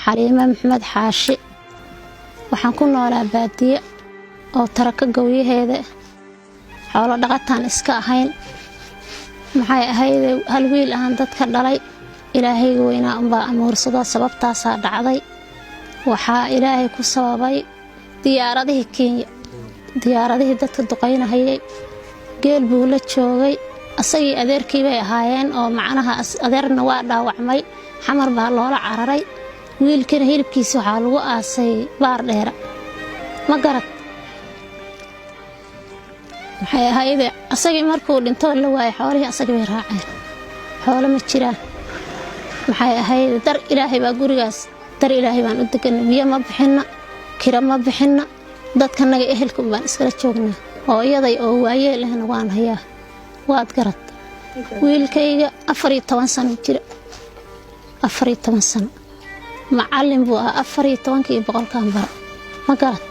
Xaliime Maxamed Xaashi. Waxaan ku noolaa baadiye oo taraka gowyaheeda, xoolo dhaqataan iska ahayn. Maxay ahayd, hal wiil ahaan dadka dhalay. Ilaahayga weynaa unbaa amuursado, sababtaasaa dhacday. Waxaa Ilaahay ku sababay diyaaradihii Kenya, diyaaradihii dadka duqaynahayay. Geel buu la joogay, asagii adeerkii bay ahaayeen, oo macnaha adeerna waa dhaawacmay, Xamar baa loola cararay. Wiilkana hilibkiisa waxaa lagu aasay Baar Dheera. Ma garad, maxay ahayde, asagii markuu dhintoo la waayay, xoolihii asagii bay raaceen. Xoolo ma jiraan. Maxay ahayde, dar Ilaahay baa gurigaas, dar Ilaahay baan u deganay. Biyo ma bixinna, kira ma bixinna, dadkanaga ehelka un baan iskala joognaa. Hooyaday oo waayeel ahna waan hayaa. Waad garad, wiilkayga 14 sano jira, 14 sano. Macallin buu ahaa, 14-ka iyo boqolkan bara. Ma garad,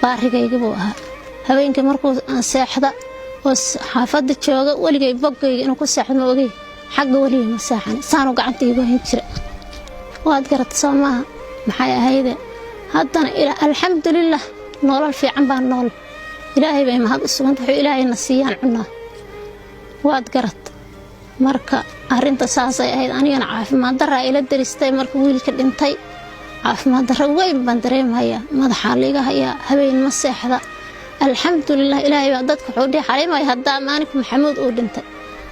baarigayga buu ahaa. Habeenkii markuu aan seexda oo xaafadda jooga, weligay boggayga inuu ku seexdo ma ogey, xagga weligay ma seexan, saanu gacanta iigu hayn jira. Waad garata, soo maaha? Maxay ahayde, haddana alxamdulilah, nolol fiican baan nool. Ilaahay bay mahad u suganta. Wuxuu Ilaahayna siiyaan cunaa. Waad garat. Marka arrinta saasay ahayd. Anigana caafimaad daraa ila daristay marka wiilka dhintay. Caafimaad darro weyn baan dareemhayaa, madaxaa liiga hayaa, habeen ma seexda. Alxamdulilah, Ilaahay baa dadka wuxuu dhihi, "Xaliimay, haddaa maalinku Maxamuud uu dhintay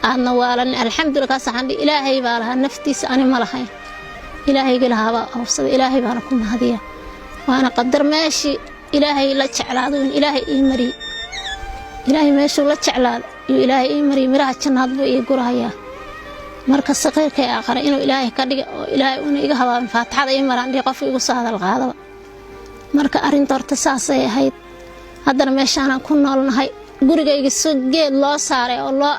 aadna waalan." Alxamdulillah, kaas waxaan dhihi, Ilaahay baa lahaa naftiisa, ani ma lahayn. Ilaahaygi lahaabaa howsada, Ilaahay baana ku mahadiya. Waana qadar meeshii Ilaahay la jeclaado in Ilaahay ii mariyey. Ilaahay meeshuu la jeclaado yuu Ilaahay ii mariyey. Miraha jannaad buu ii gurahayaa. Marka saqiirkay aqara inuu Ilaahay ka dhiga oo Ilaahay una iga habaabin, faatixada ii maraan dhihi qofka igu soo hadal qaadaba. Marka arrinta horta saasay ahayd. Haddana meeshaanaan ku noolnahay, gurigayga si geed loo saaray oo loo